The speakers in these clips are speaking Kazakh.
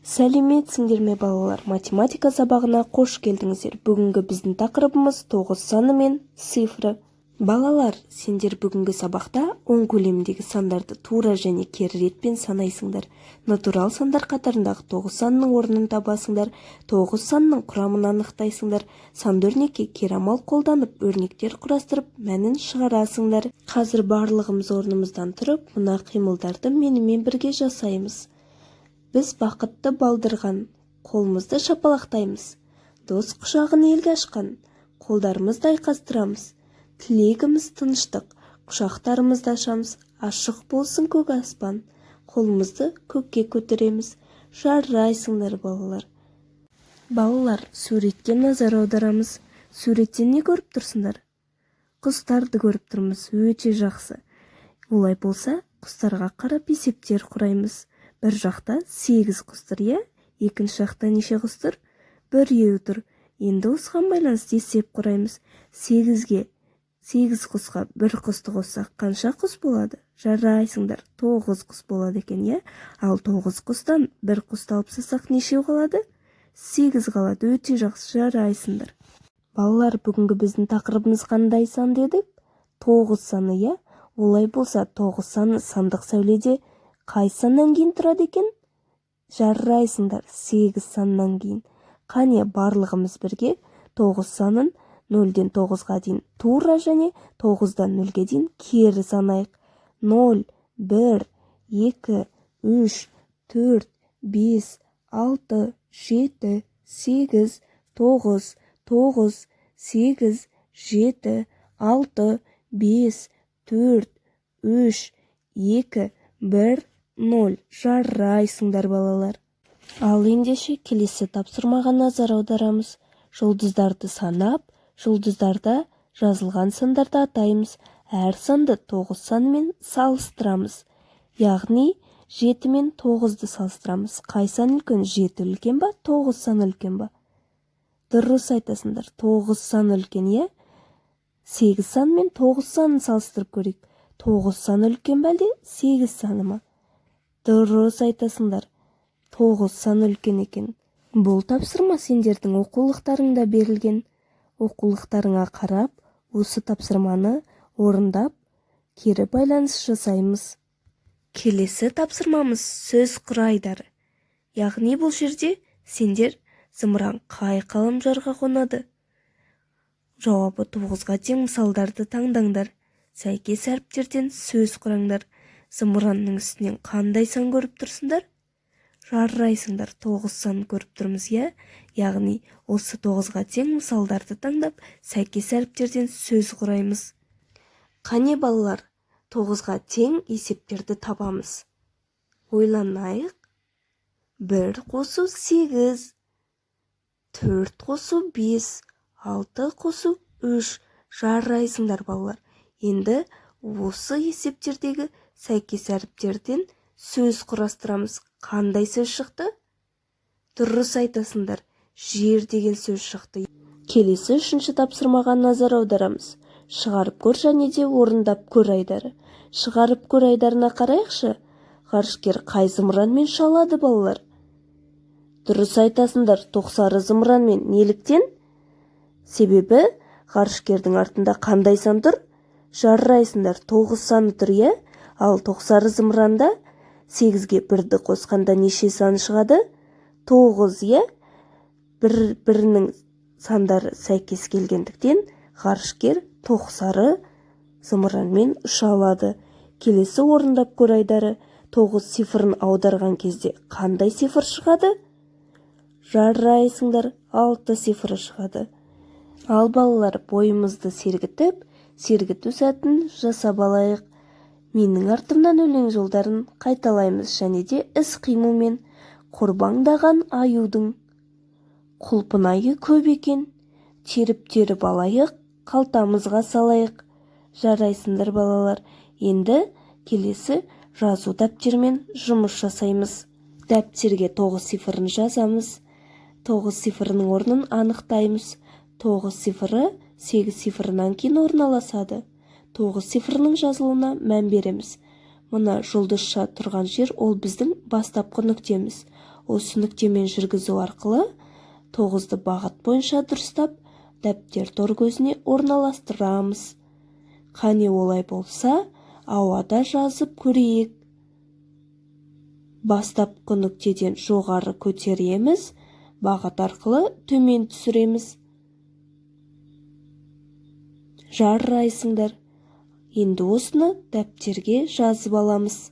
Сәлеметсіңдер ме, балалар! Математика сабағына қош келдіңіздер. Бүгінгі біздің тақырыбымыз – тоғыз саны мен цифры. Балалар, сендер бүгінгі сабақта оң көлеміндегі сандарды тура және кері ретпен санайсыңдар, натурал сандар қатарындағы тоғыз санының орнын табасыңдар, тоғыз санының құрамын анықтайсыңдар, санды өрнекке кері амал қолданып, өрнектер құрастырып, мәнін шығарасыңдар. Қазір барлығымыз орнымыздан тұрып, мына қимылдарды менімен бірге жасаймыз. Біз бақытты балдырған, қолымызды шапалақтаймыз. Дос құшағын елге ашқан, қолдарымызды айқастырамыз. Тілегіміз тыныштық, құшақтарымызды ашамыз. Ашық болсын көк аспан, қолымызды көкке көтереміз. Жарайсыңдар, балалар! Балалар, суретке назар аударамыз. Суреттен не көріп тұрсыңдар? Құстарды көріп тұрмыз. Өте жақсы. Олай болса, құстарға қарап есептер құраймыз. Бір жақта сегіз құс тұр, иә? Екінші жақта неше құс тұр? Біреу тұр. Енді осыған байланысты есеп құраймыз. Сегізге, сегіз құсқа бір құсты қоссақ, қанша құс болады? Жарайсыңдар, тоғыз құс болады екен, иә? Ал тоғыз құстан бір құсты алып тастасақ, нешеу қалады? Сегіз қалады. Өте жақсы, жарайсыңдар! Балалар, бүгінгі біздің тақырыбымыз қандай сан дедік? Тоғыз саны, иә? Олай болса, тоғыз саны сандық сәуледе қай саннан кейін тұрады екен? Жарайсыңдар, сегіз саннан кейін. Қане, барлығымыз бірге тоғыз санын нөлден тоғызға дейін тура және тоғыздан нөлге дейін кері санайық. Ноль, бір, екі, үш, төрт, бес, алты, жеті, сегіз, тоғыз, тоғыз, сегіз, жеті, алты, бес, төрт, үш, екі, бір, ноль. Жарайсыңдар, балалар! Ал ендеше келесі тапсырмаға назар аударамыз. Жұлдыздарды санап, жұлдыздарда жазылған сандарды атаймыз. Әр санды тоғыз санымен салыстырамыз, яғни жеті мен тоғызды салыстырамыз. Қай сан үлкен? Жеті үлкен ба, тоғыз саны үлкен ба? Дұрыс айтасыңдар, тоғыз саны үлкен, иә? Сегіз сан мен тоғыз санын салыстырып көрейік. Тоғыз саны үлкен бе, әлде сегіз саны ма? Дұрыс айтасыңдар, тоғыз саны үлкен екен. Бұл тапсырма сендердің оқулықтарыңда берілген. Оқулықтарыңа қарап, осы тапсырманы орындап, кері байланыс жасаймыз. Келесі тапсырмамыз – сөз құра айдары. Яғни бұл жерде сендер «Зымыран қай ғаламшарға қонады? Жауабы тоғызға тең мысалдарды таңдаңдар, сәйкес әріптерден сөз құраңдар». Зымыранның үстінен қандай сан көріп тұрсыңдар? Жарайсыңдар, тоғыз санын көріп тұрмыз, иә? Яғни осы тоғызға тең мысалдарды таңдап, сәйкес әріптерден сөз құраймыз. Қане, балалар, тоғызға тең есептерді табамыз. Ойланайық. Бір қосу сегіз, төрт қосу бес, алты қосу үш. Жарайсыңдар, балалар! Енді осы есептердегі сәйкес әріптерден сөз құрастырамыз. Қандай сөз шықты? Дұрыс айтасыңдар, жер деген сөз шықты. Келесі үшінші тапсырмаға назар аударамыз. Шығарып көр және де орындап көр айдары. Шығарып көр айдарына қарайықшы. Ғарышкер қай зымыранмен ұша алады, балалар? Дұрыс айтасыңдар, тоқсары зымыранмен. Неліктен? Себебі ғарышкердің артында қандай сан тұр? Жарайсыңдар, тоғыз саны тұр, иә? Ал тоқсары зымыранда сегізге бірді қосқанда неше сан шығады? Тоғыз, иә? бір бірінің сандары сәйкес келгендіктен, ғарышкер тоқсары зымыранмен ұша алады. Келесі орындап көр айдары. Тоғыз цифрын аударған кезде қандай цифр шығады? Жарайсыңдар, алты цифры шығады. Ал, балалар, бойымызды сергітіп, сергіту сәтін жасап алайық. Менің артымнан өлең жолдарын қайталаймыз және де іс-қимылмен. Қорбаңдаған аюдың құлпынайы көп екен, теріп-теріп алайық, қалтамызға салайық. Жарайсыңдар, балалар! Енді келесі жазу дәптермен жұмыс жасаймыз. Дәптерге тоғыз цифрын жазамыз. Тоғыз цифрының орнын анықтаймыз. Тоғыз цифры сегіз цифрынан кейін орналасады. Тоғыз цифрының жазылуына мән береміз. Мына жұлдызша тұрған жер – ол біздің бастапқы нүктеміз. Осы нүктемен жүргізу арқылы тоғызды бағыт бойынша дұрыстап дәптер тор көзіне орналастырамыз. Қане, олай болса, ауада жазып көрейік. Бастапқы нүктеден жоғары көтереміз, бағыт арқылы төмен түсіреміз. Жарайсыңдар. Енді осыны дәптерге жазып аламыз.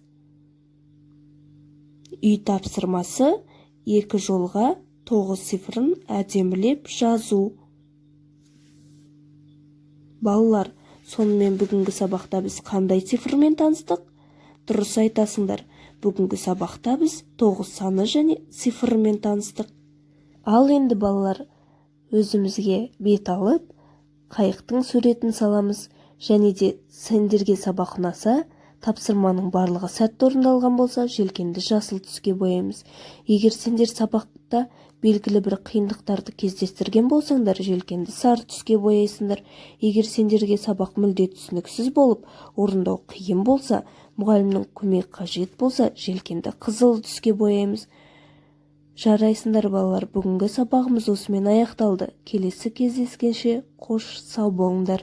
Үй тапсырмасы: екі жолға тоғыз цифрын әдемілеп жазу. Балалар, сонымен, бүгінгі сабақта біз қандай цифрмен таныстық? Дұрыс айтасыңдар, бүгінгі сабақта біз тоғыз саны және цифрымен таныстық. Ал енді, балалар, өзімізге бет алып, қайықтың суретін саламыз. Және де сендерге сабақ ұнаса, тапсырманың барлығы сәтті орындалған болса, желкенді жасыл түске бояймыз. Егер сендер сабақта белгілі бір қиындықтарды кездестірген болсаңдар, желкенді сары түске бояйсыңдар. Егер сендерге сабақ мүлде түсініксіз болып, орындау қиын болса, мұғалімнің көмегі қажет болса, желкенді қызыл түске бояймыз. Жарайсыңдар, балалар! Бүгінгі сабағымыз осымен аяқталды. Келесі кездескенше қош сау болыңдар!